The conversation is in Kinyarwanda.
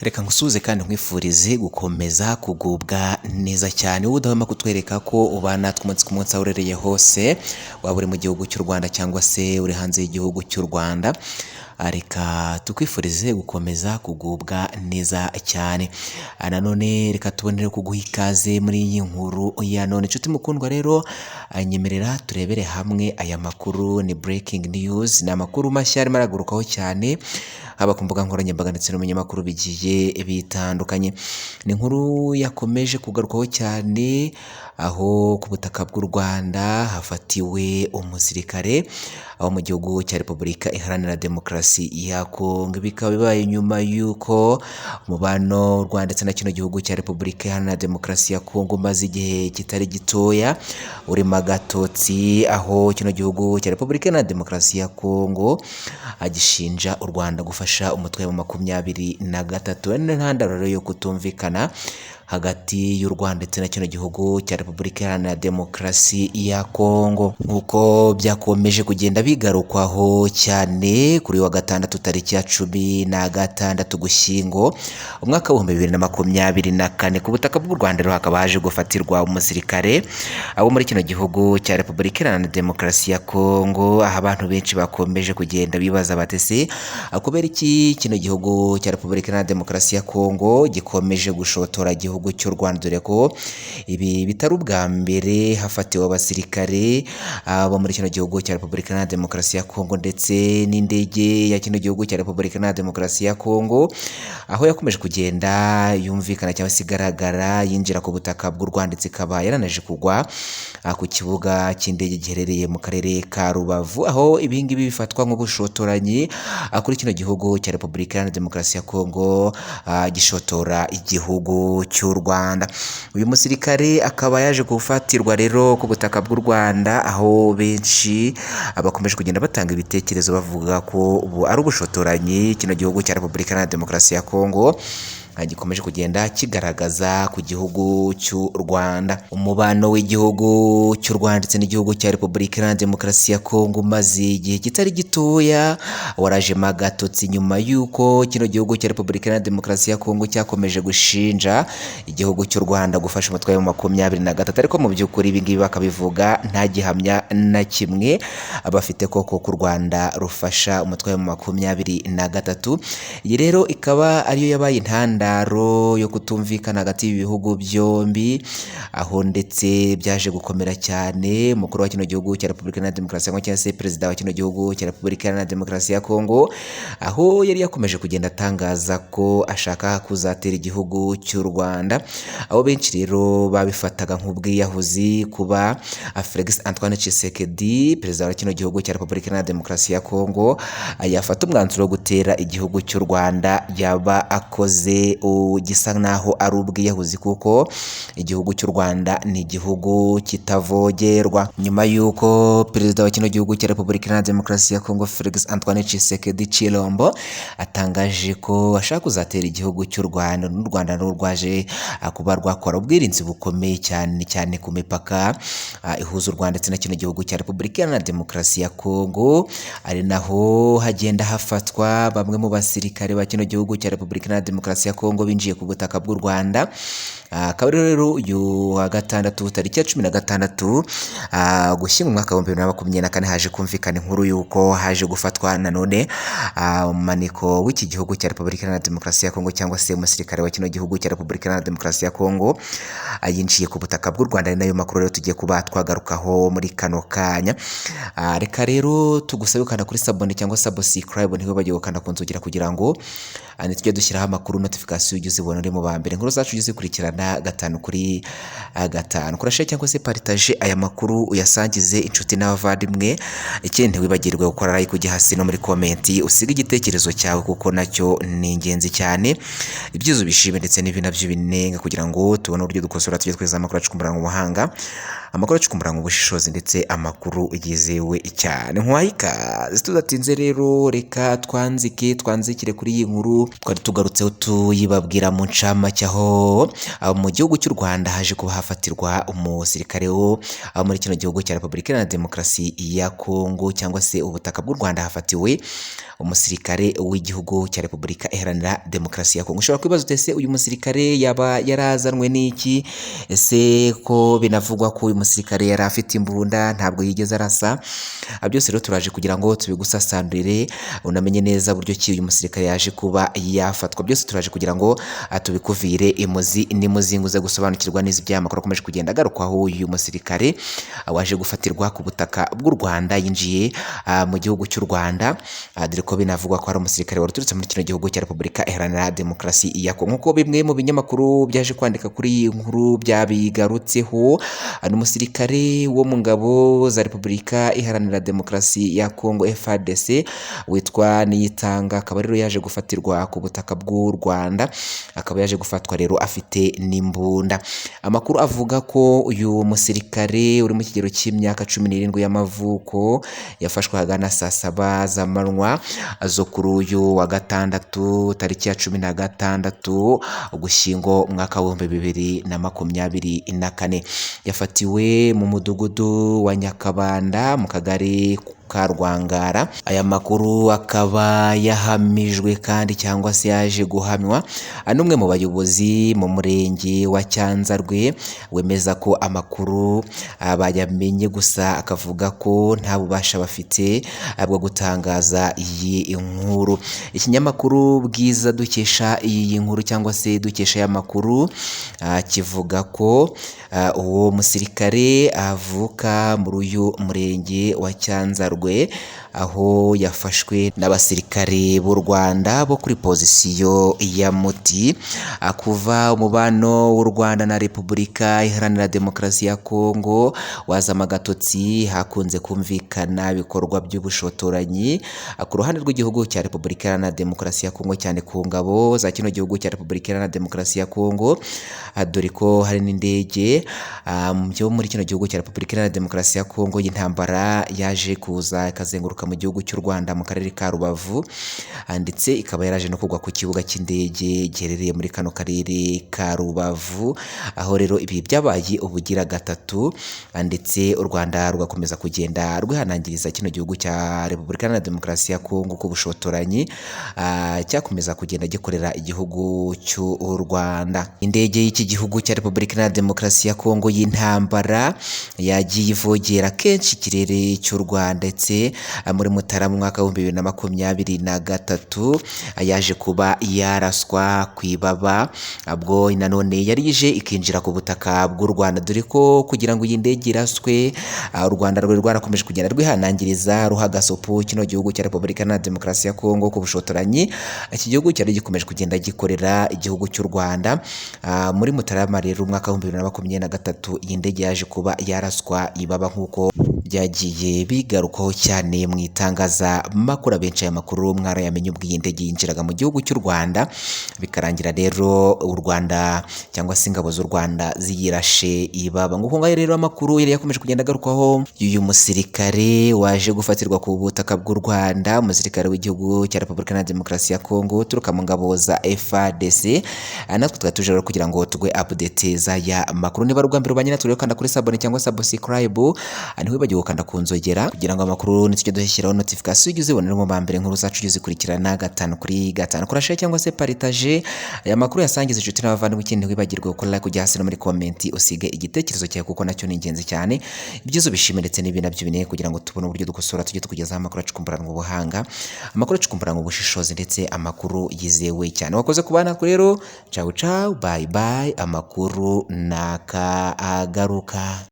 Reka nkusuhuze kandi nkwifurize gukomeza kugubwa neza cyane, wowe udahwema kutwereka ko ubana natwe umunsi ku munsi aho uherereye hose, waba uri mu gihugu cy'u Rwanda cyangwa se uri hanze y'igihugu cy'u Rwanda, reka tukwifurize gukomeza kugubwa neza cyane. Nanone reka tubonere kuguha ikaze muri iyi nkuru ya none. Inshuti mukundwa rero, nyemerera turebere hamwe aya makuru, ni breaking news, ni amakuru mashya arimo aragurukaho cyane, haba ku mbuga nkoranyambaga ndetse no mu binyamakuru bigiye bitandukanye. Ni inkuru yakomeje kugarukwaho cyane, aho ku butaka bw'u Rwanda hafatiwe umusirikare aho mu gihugu cya Repubulika Iharanira Demokarasi ya Kongo. Bikaba bibaye nyuma y'uko umubano w'u Rwanda ndetse na kino gihugu cya Repubulika Iharanira Demokarasi ya Kongo umaze igihe kitari gitoya urimo agatotsi, aho kino gihugu cya Repubulika Iharanira Demokarasi ya Kongo gishinja u Rwanda gufasha umutwe wa 23. Ari intandaro rero yo kutumvikana hagati y'u Rwanda ndetse na kino gihugu cya Repubulika Iharanira Demokarasi ya Kongo, nk'uko byakomeje kugenda bigarukwaho cyane kuri wa gatandatu tariki ya 16 Ugushyingo umwaka w'2024. Ku butaka bw'u Rwanda rero hakaba haje gufatirwa umusirikare abo muri kino gihugu cya Repubulika Iharanira Demokarasi ya Kongo, aho abantu benshi bakomeje kugenda bibaza bati ese kubera iki kino gihugu cya Repubulika Iharanira Demokarasi ya Kongo gikomeje gushotora igihugu cy'u Rwanda, dore ko ibi bitari ubwa mbere hafatiwe abasirikare bo muri kino gihugu cya Repubulika Iharanira Demokarasi ya Kongo ndetse n'indege ya kino gihugu cya Repubulika Iharanira Demokarasi ya Kongo, aho yakomeje kugenda yumvikana cyangwa se igaragara yinjira ku butaka bw'u Rwanda, ndetse ikaba yaranaje kugwa ku kibuga cy'indege giherereye mu karere ka Rubavu, aho ibi ngibi bifatwa nk'ubushotoranyi kuri kino gihugu cya Repubulika Iharanira Demokarasi ya Kongo gishotora igihugu cy'u Rwanda. Uyu musirikare akaba yaje gufatirwa rero ku butaka bw'u Rwanda, aho benshi bakomeje kugenda batanga ibitekerezo bavuga ko ubu ari ubushotoranyi kino gihugu cya Repubulika Iharanira Demokarasi ya Kongo gikomeje kugenda kigaragaza ku gihugu cy'u Rwanda. Umubano w'igihugu cy'u Rwanda ndetse n'igihugu cya Repubulika Iharanira Demokarasi ya Kongo umaze igihe kitari gitoya warajemo agatotsi, nyuma y'uko kino gihugu cya Repubulika Iharanira Demokarasi ya Kongo cyakomeje gushinja igihugu cy'u Rwanda gufasha umutwe wa 23, ariko mu by'ukuri ibi ngibi bakabivuga nta gihamya na kimwe bafite koko ku Rwanda rufasha umutwe wa 23. Iyi rero ikaba ariyo yabaye intandaro yo kutumvikana hagati y'ibihugu byombi, aho ndetse byaje gukomera cyane. Umukuru wa kino gihugu cya Repubulika Iharanira Demokarasi ya Kongo cyangwa se perezida wa kino gihugu cya Repubulika Iharanira Demokarasi ya Kongo, aho yari yakomeje kugenda atangaza ko ashaka kuzatera igihugu cy'u Rwanda, aho benshi rero babifataga nk'ubwiyahuzi kuba Felix Antoine Tshisekedi perezida wa kino gihugu cya Repubulika Iharanira Demokarasi ya Kongo yafata umwanzuro wo gutera igihugu cy'u Rwanda, yaba akoze gisa naho ari ubwiyahuzi, kuko igihugu cy'u Rwanda ni igihugu kitavogerwa. Nyuma y'uko perezida wa kino gihugu cya Repubulika Iharanira Demokarasi ya Kongo Felix Antoine Tshisekedi Tshilombo atangaje ko ashaka kuzatera igihugu cy'u Rwanda, n'u Rwanda narwo rwaje kuba rwakora ubwirinzi bukomeye cyane cyane ku mipaka ihuza u Rwanda ndetse na kino gihugu cya Repubulika Iharanira Demokarasi ya Kongo, ari naho hagenda hafatwa bamwe mu basirikare ba kino gihugu cya Repubulika Iharanira Demokarasi ya Kongo binjiye ku butaka bw'u Rwanda. Akaba rero uyu wa gatandatu tariki ya 16 Ugushyingo umwaka wa 2024 haje kumvikana inkuru y'uko haje gufatwa nanone umaniko w'iki gihugu cya Repubulika Iharanira Demokarasi ya Kongo cyangwa se umusirikare wa kino gihugu cya Repubulika Iharanira Demokarasi ya Kongo yinjiye ku butaka bw'u Rwanda. Ari nayo makuru rero tugiye kuba twagarukaho muri kano kanya. Reka rero tugusabe gukanda kuri s'abonner cyangwa subscribe, ntiwibagirwe gukanda ku nzogera kugira ngo nitujye dushyiraho amakuru notification ujye uzibona uri mu ba mbere, inkuru zacu ujye uzikurikirana gatanu kuri gatanu. Kora share cyangwa se partage aya makuru uyasangize inshuti n'abavandimwe. Ikindi ntiwibagirwe gukora like, ujye hasi no muri comment usige igitekerezo cyawe, kuko nacyo ni ingenzi cyane. Ibyiza ubishime ndetse n'ibi nabyo binenga, kugira ngo tubone uburyo dukosora, tujye tweza amakuru acukumbura mu buhanga, amakuru acukumbura mu bushishozi, ndetse amakuru yizewe cyane. Nkuhaye ikaze. Tudatinze rero, reka twanzike twanzikire kuri iyi nkuru twari tugarutseho. kuyibabwira mu ncamake, aho mu gihugu cy'u Rwanda haje kuba hafatirwa umusirikare wo muri kino gihugu cya Repubulika Iharanira Demokarasi ya Kongo, cyangwa se ubutaka bw'u Rwanda hafatiwe umusirikare w'igihugu cya Repubulika Iharanira Demokarasi ya Kongo. Ushobora kwibaza uti ese uyu musirikare yaba yarazanwe n'iki? Ese ko binavugwa ko uyu musirikare yari afite imbunda ntabwo yigeze arasa? Byose rero turaje kugira ngo tubigusasandurire unamenye neza buryo ki uyu musirikare yaje kuba yafatwa. Byose turaje kugira ngo tubikuvire imuzi n'imuzingo, uze gusobanukirwa neza iby'aya makuru akomeje kugenda agarukwaho. Uyu musirikare waje gufatirwa ku butaka bw'u Rwanda yinjiye mu gihugu cy'u Rwanda, dore ko binavugwa ko ari umusirikare wari uturutse muri kino gihugu cya Repubulika Iharanira Demokarasi ya Kongo, nk'uko bimwe mu binyamakuru byaje kwandika kuri iyi nkuru byabigarutseho. Ni umusirikare wo mu ngabo za Repubulika Iharanira Demokarasi ya Kongo FARDC witwa Niyitanga, akaba rero yaje gufatirwa ku butaka bw'u Rwanda, akaba yaje gufatwa rero afite n'imbunda. Amakuru avuga ko uyu musirikare uri mu kigero cy'imyaka 17 y'amavuko yafashwe ahagana saa 7 z'amanywa zo kuri uyu wa gatandatu tariki ya 16 Ugushyingo umwaka w'2024. Yafatiwe mu mudugudu wa Nyakabanda mu kagari ka Rwangara. Aya makuru akaba yahamijwe kandi cyangwa se yaje guhamywa n'umwe mu bayobozi mu murenge wa Cyanzarwe, wemeza ko amakuru bayamenye gusa akavuga ko nta bubasha bafite bwo gutangaza iyi nkuru. Ikinyamakuru Bwiza dukesha iyi nkuru cyangwa se dukesha aya makuru kivuga ko uwo musirikare avuka muri uyu murenge wa Cyanzarwe, aho yafashwe n'abasirikare b'u Rwanda bo kuri pozisiyo ya Muti. Kuva umubano w'u Rwanda na Repubulika Iharanira Demokarasi ya Kongo wazama agatotsi, hakunze kumvikana ibikorwa by'ubushotoranyi ku ruhande rw'igihugu cya Repubulika Iharanira Demokarasi ya Kongo, cyane ku ngabo za kino gihugu cya Repubulika Iharanira Demokarasi ya Kongo, dore ko hari n'indege yo muri kino gihugu cya Repubulika Iharanira Demokarasi ya Kongo y'intambara yaje kuza ikazenguruka mu gihugu cy'u Rwanda mu karere ka Rubavu, ndetse ikaba yaraje no kugwa ku kibuga cy'indege giherereye muri kano karere ka Rubavu, aho rero ibi byabaye ubugira gatatu, ndetse u Rwanda rugakomeza kugenda rwihanangiriza kino gihugu cya Repubulika Iharanira Demokarasi ya Kongo ku bushotoranyi cyakomeza kugenda gikorera igihugu cy'u Rwanda. Indege y'iki gihugu cya Repubulika Iharanira Demokarasi ya Kongo y'intambara yagiye ivogera kenshi ikirere cy'u Rwanda, ndetse muri Mutarama umwaka w'2023 yaje kuba yaraswa ku ibaba, ubwo nanone yari ije ikinjira ku butaka bw'u Rwanda, dore ko kugira ngo iyi ndege iraswe u Rwanda rwari rwarakomeje kugenda rwihanangiriza ruha gasopo kino gihugu cya Repubulika Iharanira Demokarasi ya Kongo ku bushotoranyi iki gihugu cyari gikomeje kugenda gikorera igihugu cy'u Rwanda. Muri Mutarama rero umwaka w'2023 iyi ndege yaje kuba yaraswa ibaba, nk'uko byagiye bigarukwaho cyane mu itangazamakuru. Abenshi aya makuru mwarayamenye ubwo iyi ndege yinjiraga mu gihugu cy'u Rwanda, bikarangira rero u Rwanda cyangwa se ingabo z'u Rwanda ziyirashe ibaba. Nguko ngayo rero amakuru yari yakomeje kugenda agarukwaho y'uyu musirikare waje gufatirwa ku butaka bw'u Rwanda, umusirikare w'igihugu cya Repubulika Iharanira Demokarasi ya Kongo uturuka mu ngabo za FARDC. Natwe tukaba tuje rero kugira ngo tugwe update z'aya makuru. Niba ari ubwa mbere ubanye natwe rero kanda kuri sabone cyangwa subscribe, ntiwibagirwe gukanda ku nzogera kugira ngo amakuru nitujya dushyiraho notification ujye uzibonera mu ba mbere, inkuru zacu ujye uzikurikirana 5 kuri 5. Kora share cyangwa se partage aya makuru yasangiza inshuti n'abavandimwe. Ikindi ntiwibagirwe gukora like, ujya hasi no muri comment usige igitekerezo cyawe kuko nacyo ni ingenzi cyane. Ibyiza ubishime ndetse n'ibi nabyo bineye kugira ngo tubone uburyo dukosora, tujye tukugezaho amakuru acukumburanwa ubuhanga, amakuru acukumburanwa ubushishozi, ndetse amakuru yizewe cyane. Wakoze kubana rero, ciao ciao, bye bye, amakuru naka agaruka.